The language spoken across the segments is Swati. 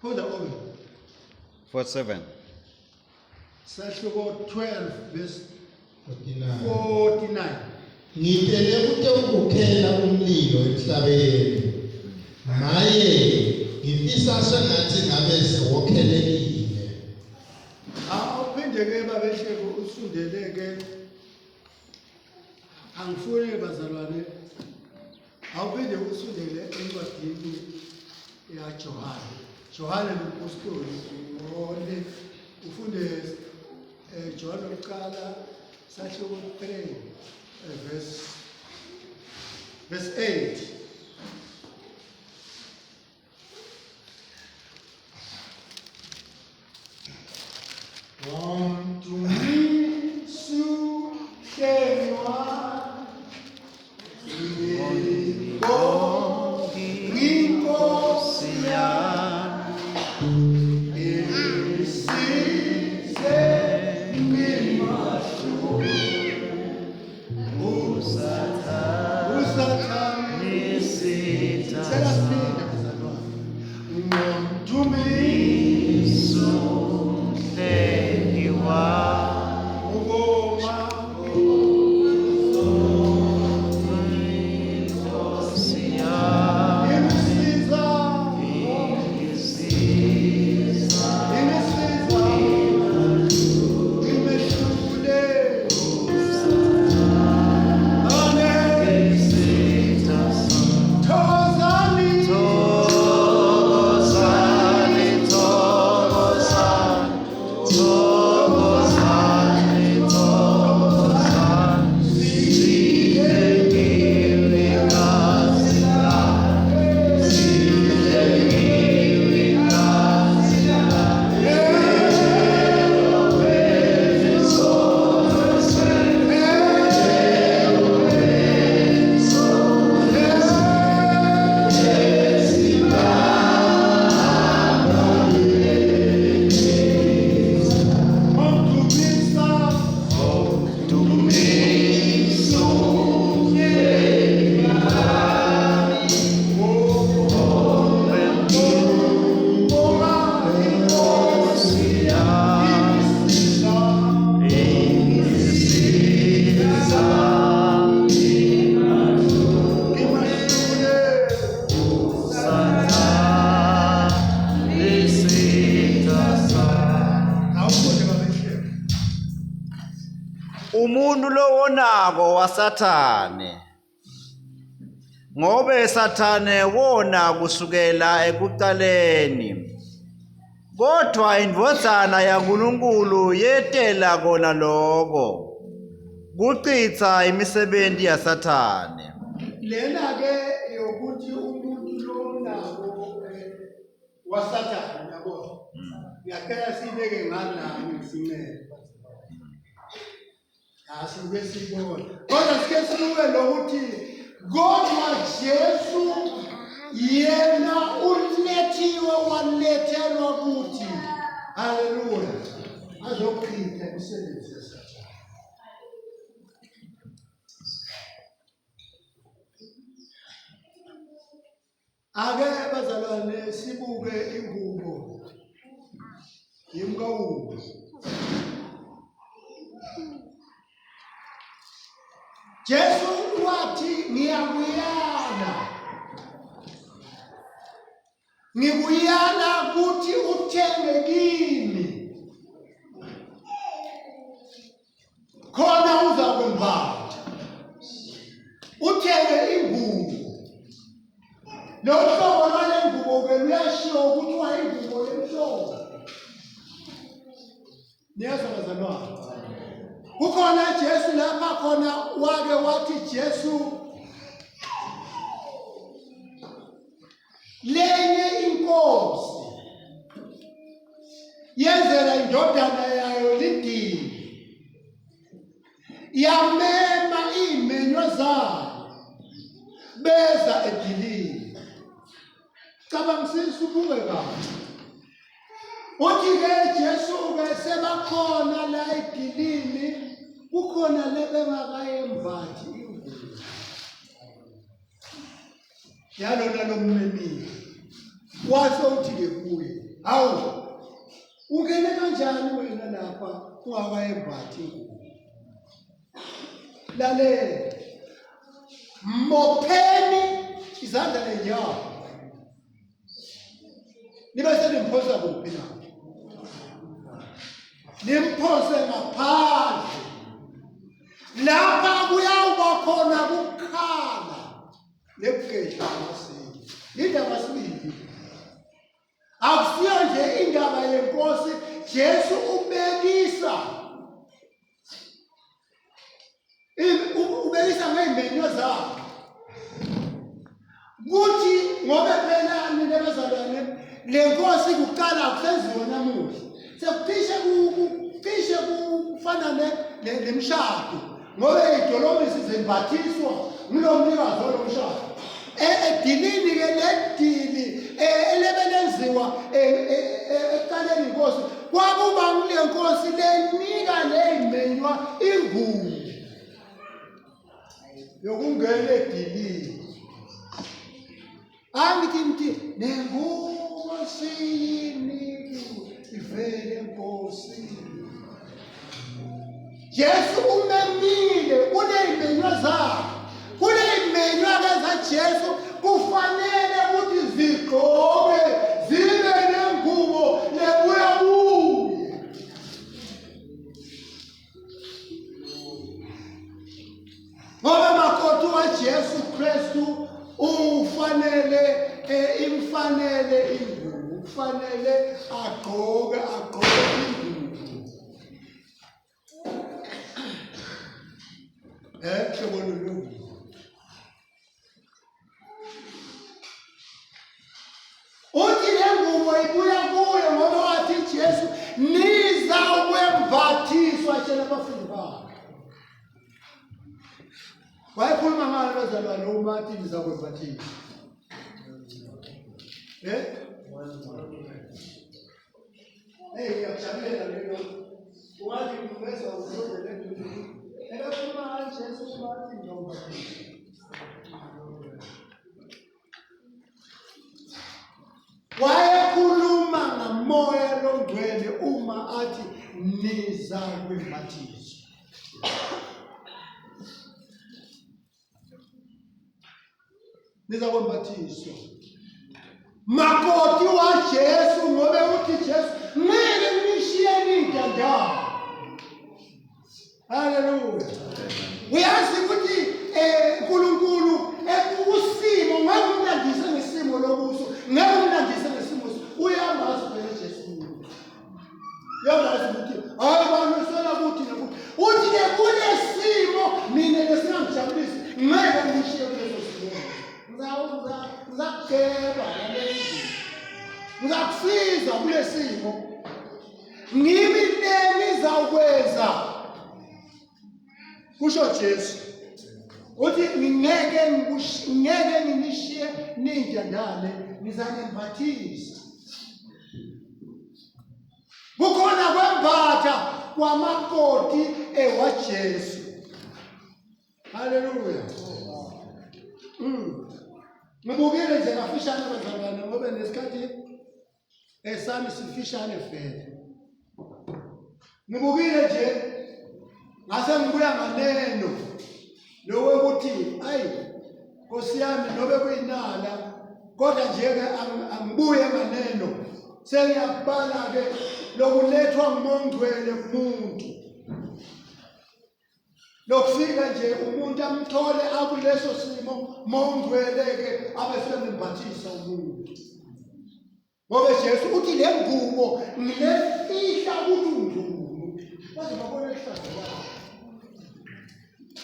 Funda obe. 47. Sahluko 12 verse 49. 49. Ngitele kutewukukhela umlilo emhlabeni. Maye, ngifisa sengathi ngabe sewokhelekile. Awuphinde ke babehleko usundele ke angifuni bazalwane awuphinde usundele encwadini yaJohane. Johane umpostoli ngone ufunde eh, Johane lokuqala sahluko 3 eh, verse verse 8. Umuntu lowonako waSathane. Ngobe Sathane wona kusukela ekucaleni. Kodwa indvodzana yaNkulunkulu yetela kona loko kucitsa imisebenti yaSathane. Lena ke yokuthi umuntu lowonako eh, waSathane yabo. Ngiyacela sibeke ngalami ngisinqele. Asike sibone. Kodwa sike sibuke lokuthi kodwa Jesu yena ulethiwe walethelwa ukuthi haleluya azochitha imisebenzi yaSathane. Ake bazalwane sibuke ingubo yemkawulo. Jesu wathi ngiyakuyala ngikuyala ukuthi uthenge kimi khona uzakwembatha uthenge ingubo lo hlobo lwale ngubo-ke luyashiwo kuthiwa ingubo yemhlobo niyezwa bazalwane kukhona Jesu lapha khona wake wathi Jesu lenye inkosi yenzela indodana yayo lidini yamema iy'menywa zayo beza edilini cabangisisa ubuke kahle uthi-ke Jesu-ke sebakhona la edilini kukhona lebengakayembathi ingubo yalona lommemile wase uthi-ke kuye. Hawu, ungene kanjani wena lapha ungakayembathi ingubo? Lalela, mopheni izandla nenyawo, nibe senimphosa kuphi na? Nimphose ngaphandle, lapha kuyawuba khona kukhala nekugedla amazinyo. Indaba sibili akusiyo nje indaba yenkosi. Jesu ubekisa ubekisa ngey'menyo zakhe kuthi ngobe phela nina bazalwane le nkosi kuqala akusenziwa namuhla sekucishe kucishe kufana nemshado ngoba idolobisi zembathiswa ngulo mnikazi walo mshado e, edilini-ke le dili e, elebe lenziwa e, ekuqaleni inkosi kwakuba kule nkosi lenika ley'menywa ingubo yokungena edilini. Angithi ngithi nenkosi yiniku ivele enkosini. Jesu umemile kuney'menywa zakhe, kuney'menywa-ke zaJesu kufanele ukuthi zigqoke zibe nengubo lebuya kuye. Ngoba makoti waJesu Kristu ufanele eh, imfanele ingubo, kufanele agqoke agqoke ingubo. Eh, hlobo lolungu. Uthi le ngubo ibuya kuye ngoba wathi Jesu niza ukwembathiswa tshela abafundi bakhe. Wayekhuluma ngalo bazalwane uma athi niza kwembathiswa. Eh? Hey, ngiyakujabulela lelo. Ungathi ngiveza usondele eduze. Ebekhuluma ngalo Jesu uma athi ngizombathiswa. Wayekhuluma ngamoya longcwele uma athi niza kwembathiswa. Niza kwembathiswa. Makoti waJesu ngobe uthi Jesu ngeke ngishiye nidandane. Haleluya. Uyazi ukuthi eh uNkulunkulu ekusimo ngeke umlandise ngesimo lokuso, ngeke umlandise ngesimo uyamazi phela Jesu. Uyamazi ukuthi hayi banusela ukuthi nokuthi uthi ke kunesimo mina lesingangijabulisi ngeke ngishiye kuleso simo. Ngizakugeba nalezi. Ngizakusiza kulesimo. Ngimi nengizawukwenza kusho Jesu uthi ngingeke ngeke nginishiye nintandane ngizanimbathisa kukhona kwembatha kwamakoti ewaJesu haleluya ngibukile nje kafishane bazalwane ngoba nesikhathi Esami sifishane vele. Ngibukile nje ngase ngibuya nganeno lokuthi ayi Nkosi yami nobe kuyinala kodwa nje ke angibuye nganeno sengiyakubala ke lokulethwa ngumongcwele kumuntu Lokufika nje umuntu amthole akuleso simo mongcwele-ke abe semembathisa umuntu. Ngoba Jesu uthi le ngubo ngilefihla ukuthi ungcunu. Baze babone ihlazo lakhe.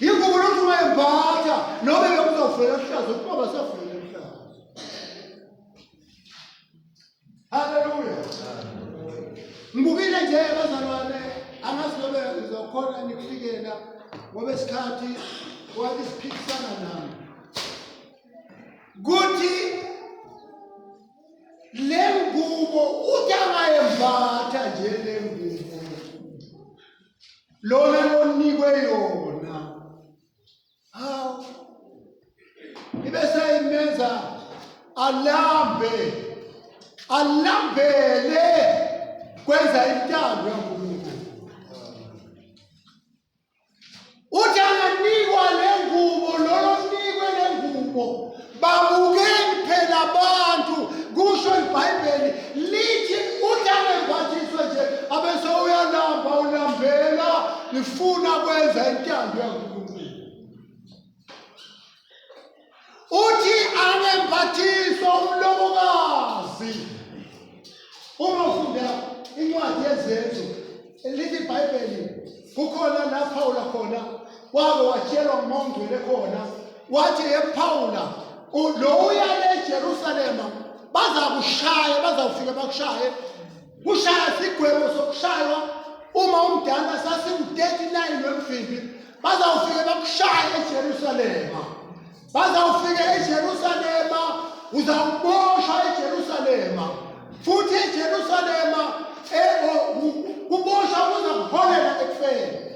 Ingubo lokuthi ungayembatha nobe bekuzofela ihlazo kuba basafela ihlazo. Haleluya. Ngibukile nje bazalwane angazi nobe ngizokhona nikufikela ngoba isikhathi wathi siphikisana nami. Kuthi le ngubo uthi angayembatha nje le ngubo lona lonikwe yona Hawu. Ibe seyimenza alambe. Alambele kwenza intando yaNkulunkulu. Uthi anganikwa le ngubo lolo nikwe le ngubo babukeni phela abantu kusho iBhayibheli lithi uthi angembathiswe nje abese uyalamba ulambela ngifuna kwenza intando yaNkulunkulu. Uthi angembathiswa umlobokazi. Uma ufunda incwadi yezenzo lithi iBhayibheli kukhona la Phawula khona wake watshelwa nguMongcwele khona wathi ephawula lo uyale eJerusalema bazakushaya bazawufika bakushaye kushaya sigwebo sokushaywa uma umdala sasingu-39 wemvimbi bazawufike bakushaye eJerusalema bazawufike eJerusalema uzawuboshwa eJerusalema futhi eJerusalema eh, kuboshwa kuza kuholela ekufeni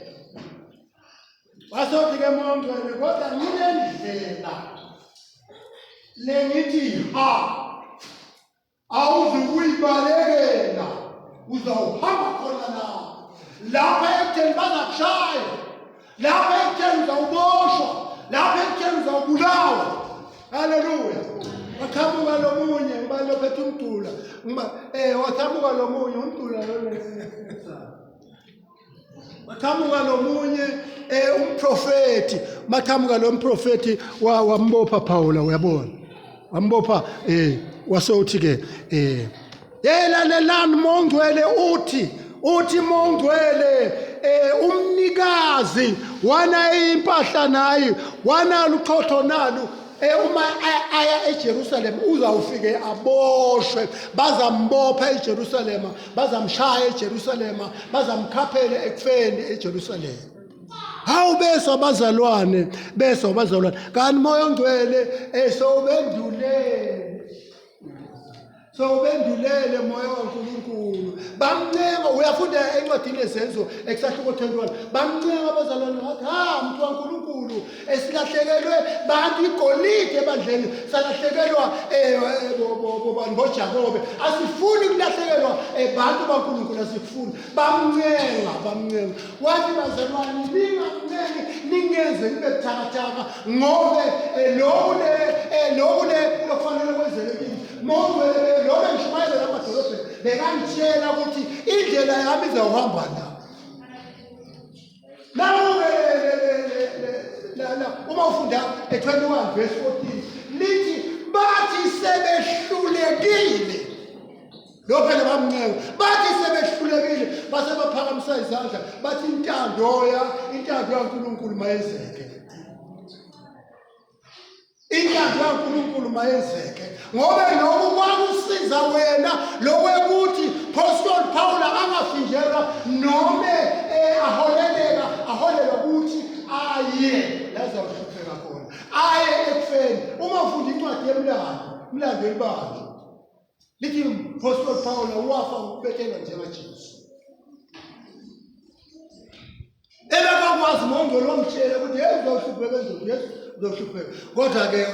wasothi ke moya ongcwele kodwa nginendlela lengithi ha Awuzukuyibalekela, uzawuhamba khona la. Lapha ekutheni bazakushaya, lapha ekutheni uzawuboshwa, lapha ekutheni uzawubulawa. Haleluya. Waqhamuka lomunye ubani ophethe umdula. Eh waqhamuka lomunye umdula lona. Waqhamuka lomunye eh umprofeti maqhamuka lo mprofeti wambopha Paula uyabona wambopha eh wase uthi ke eh yelalelani mongcwele uthi uthi mongcwele eh umnikazi wana impahla nayi wana luchotho nalu Eh, uma aya eJerusalem uzawufike aboshwe bazambopha eJerusalema bazamshaya eJerusalema bazamkhaphela ekufeni eJerusalema hawu beswa abazalwane beswa abazalwane kanti moya ongcwele esowubendulele sowubendulele moya waNkulunkulu bamncenga uyafunda encwadini yezenzo ekusahluko 21 bamncenga abazalwane wathi ha mntu waNkulunkulu esilahlekelwe bantu igolide ebandleni salahlekelwa eh, eh, bobani boJakobe asifuni kulahlekelwa eh, bantu baNkulunkulu asifuni bamncenga bamncenga wathi bazalwane ningamncengi ningenze nibe buthakathaka ngobe lokhu le lokhu le lokufanele kwenzeke kimi ngobe lo bengishumayela lamadolobheni bekangitshela ukuthi indlela yami izawuhamba la Naku-ke uma ufunda e-21 verse 14 lithi bathi sebehlulekile lo phela bamncenga bathi sebehlulekile base baphakamisa izandla bathi intando ya intando kaNkulunkulu mayenzeke Intando kaNkulunkulu mayenzeke ngoba lokhu kwakusiza wena lokwekuthi Apostle Paul angafinjelwa noma eh, aholeleka aholelwa ukuthi aye la zawuhlupheka khona aye ekufeni uma ufunda incwadi yemlando umlando welibandla lithi Apostle Paul wafa ngokubethelwa njengaJesu Ebekakwazi ngongcwele wamtshela ukuthi hey uzohlupheka endlini Yesu uzohlupheka. Kodwa ke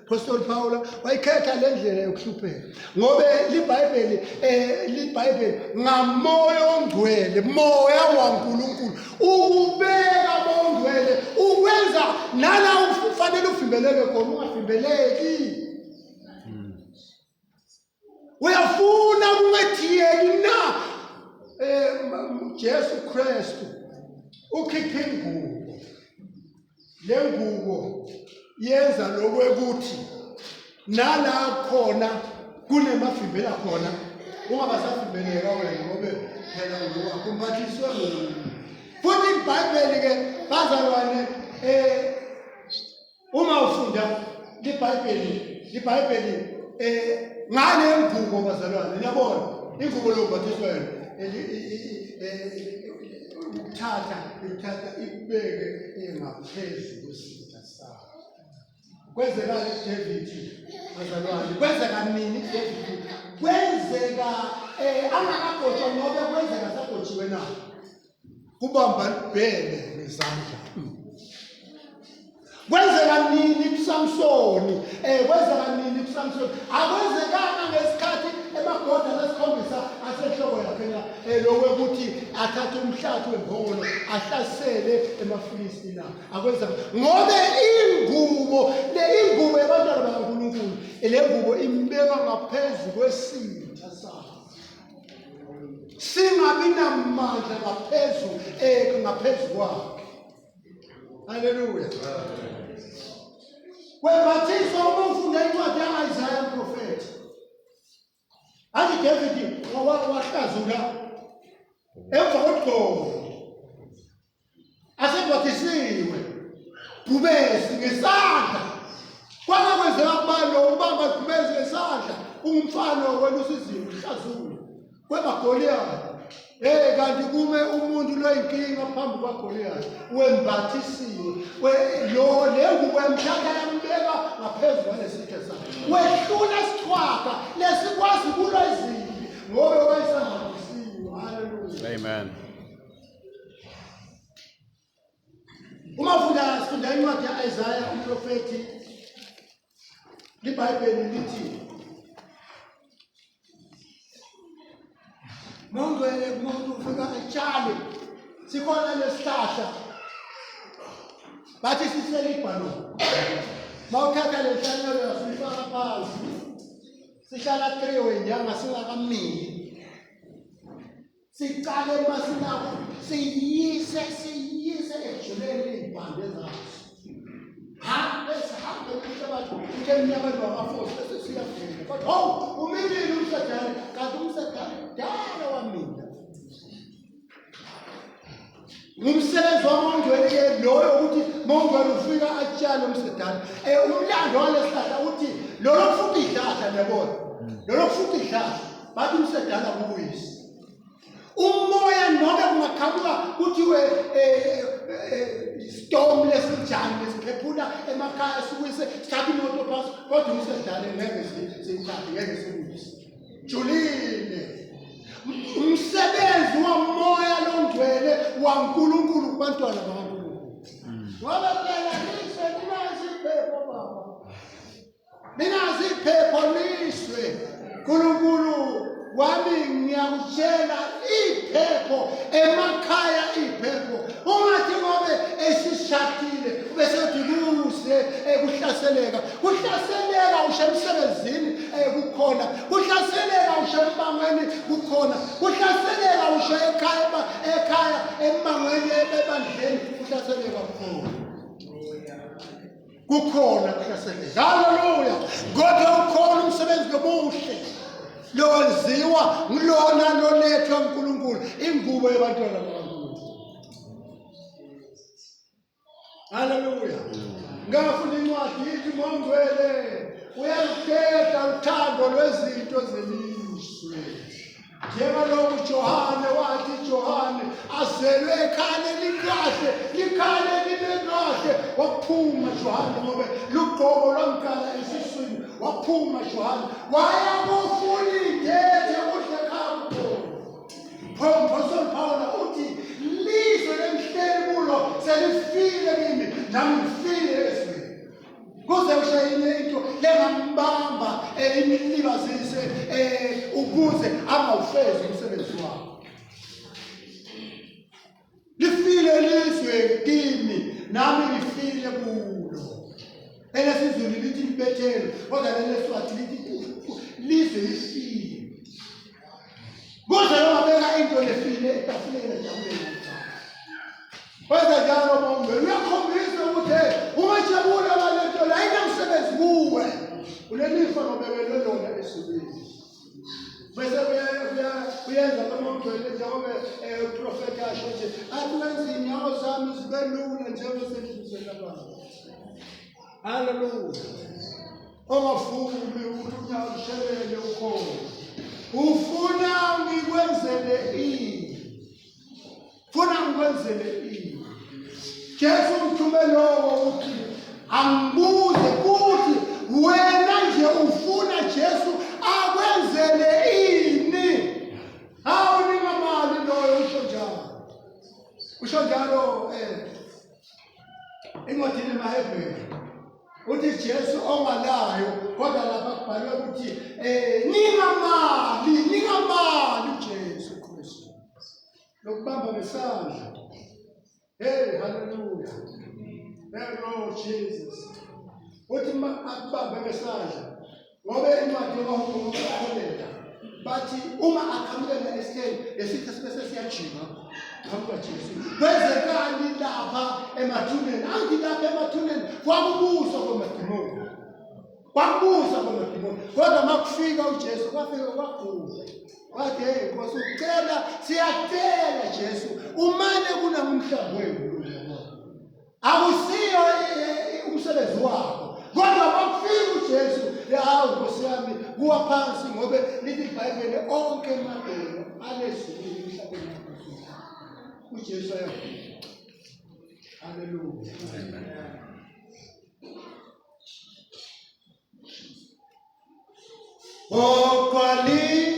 Apostle Paul wayikhetha le ndlela yokuhlupheka ngoba liBhayibheli eh liBhayibheli ngamoya ongcwele moya waNkulunkulu ukubeka bongcwele ukwenza nala ufanele uvimbeleke khona ungavimbeleki. Uyafuna kungethiyeki na eh Jesu Kristu ukhipha ingubo le ngubo yenza lokwekuthi nala khona kunemavimbela khona ungabasavimbeleka wena ngobe phela ngokwakho umphathiswe nguye futhi ibhayibheli ke bazalwane eh Uma ufunda iBhayibheli, iBhayibheli eh ngale ngubo bazalwane, niyabona ingubo lobhathiswa yona ukuthatha ikuthatha ikubeke engaphezu kwesitha sakho. Kwenzekani kuDavid bazalwane? Kwenzeka nini kuDavid? Kwenzeka eh angakagotshwa ngoba kwenzeka sagotshiwe na? Kubamba libhele ngezandla. Kwenzeka nini kuSamsoni? Eh kwenzeka nini kuSamsoni? Akwenzekanga ngesikhathi emagoda lesikhombisa asehloko yakhe na eh lokuthi athathe umhlathi wembongolo ahlasele emaFilisti na. Akwenzeka ngobe ingubo le ingubo yabantwana bakaNkulunkulu le ngubo imbeka ngaphezu kwesitha sakhe. Singabi namandla ngaphezu eh ngaphezu kwakhe. Haleluya. Wembathiswa uma ufunda incwadi ya-Isaya mprofethi. Athi David wahlazula emva kokugcoba asembathisiwe bhubesi ngesandla kwake kwenzeka kubani lo ubamba ibhubesi ngesandla ungumfana welusa izimvu uhlazule kwebagoliyati Hey kanti kume umuntu loyinkinga phambi kwaGoliath wembathisiwe lo le ngubo yamthatha yambeka ngaphezu kwalesitha sakhe wehlula isichwaga lesikwazi kulwa izimpi ngoba wayesambathisiwe haleluya amen Uma funda sifunda incwadi ya-Isaya umprofethi liBhayibheli lithi mawungcwele umuntu ufika etshale sikhona lesihlahla bathi siselibhalo mawuthatha le nhlanyelo yasifaka phansi sihlala 3 wenyanga singakamili Siqale masinako siyise siyise ekujuleni iy'mpande zaso. Hambe sihambe umhlabathi uthe emnyakeni wama-40 bese siyavela. Kodwa hawu umilile umsedane kanti umsedane kudala wamila. Ngumsebenzi wamongcwele-ke loyo ukuthi mongcwele ufika atshale umsedane. Um umlando walesihlahla uthi lolo kufuqa ihlahla niyabona. Lolo kufuqa ihlahla bathi umsedane akubuyise. Umoya noma kungaqhamuka kuthiwe eh, eh, eh, storm lesinjani lesiphephula emakhaya siwise sithatha imoto phansi kodwa umsedane ngeke siyithathe ngeke siwise. Julile. Umsebenzi womoya longcwele waNkulunkulu kubantwana bakaNkulunkulu. Ngoba phela lizwe linazi iphepho baba. Linazi iphepho lizwe. Nkulunkulu wami ngiyakutshela iphepho emakhaya iphepho ungathi ngobe esishadile ubese uthi kuze ekuhlaseleka kuhlaseleka usho emsebenzini kukhona kuhlaseleka usho embangweni kukhona kuhlaseleka usho ekhaya ekhaya embangweni ebandleni kuhlaseleka kukhona kukhona kuhlaseleka haleluya kodwa ukhona umsebenzi lomuhle lowenziwa ngilona lolethwa uNkulunkulu ingubo yabantwana bakaNkulunkulu Haleluya. Ngafunda incwadi ithi mongcwele uyalukhetha uthando lwezinto zelizwe. Njengalokhu Johane wathi Johane azelwe ekhaya likahle likhaya libe kahle waphuma Johane ngoba lugqobo lwamqala esiswini waphuma Johane waya kufuna idethe kuhle khaya Apostle Paul uthi lizwe lemhleli kulo selifile kimi nami ngifile ezweni kuze kushayine into lengambamba eh, imlibazise eh, ukuze angawufezi umsebenzi wakhe lifile lizwe kimi nami ngifile kulo elesizulu lithi libethelwe kodwa leleswati lithi lizwe lifile kuze wabeka into lefile etafuleni ejabuleni wenza njalo mawungena uyakhombisa ukuthi ungajabula ngalento la inamsebenzi kuwe unelifa lobekelwe lona ezulwini bese uyenza noma ugcwele njengoba eh, uprofethi asho nje athi wenza iy'nyawo zami zibe lula njengesenhliziyo haleluya ongafuni ukuthi unyawo lushelele ukhona ufuna ngikwenzele ini funa ngikwenzele ini Jesu umthume lowo ukuthi angibuze kuthi wena nje ufuna Jesu akwenzele ini hawu ningamali loyo usho njalo usho njalo eh incwadini emaHebheru. Jesu ongalayo kodwa lapha kubhalwe ukuthi eh ningamali ningamali uJesu Kristu lokubamba ngesandla. Hey haleluya. Hey Lord Jesus. Uthi uma akubambe ngesandla ngoba incwadi yomahubo ngokukholeka bathi uma aqhamukela esitheni lesitha sibe sesiyajima qhamuka Jesu kwenzekani lapha emathuneni angithi lapha emathuneni kwakubuswa kwamadimoni kwakubusa kwamadimoni kodwa uma kufika uJesu kwafika kwagula wathi hey Nkosi ucela siyacela Jesu umane kunangumhlambi wenu akusiyo umsebenzi wakho kodwa makufika uJesu hawu Nkosi yami kuwa phansi ngoba lithi iBhayibheli onke amadolo alezulwini emhlabeni uJesu ayafika. Haleluya. Okwali.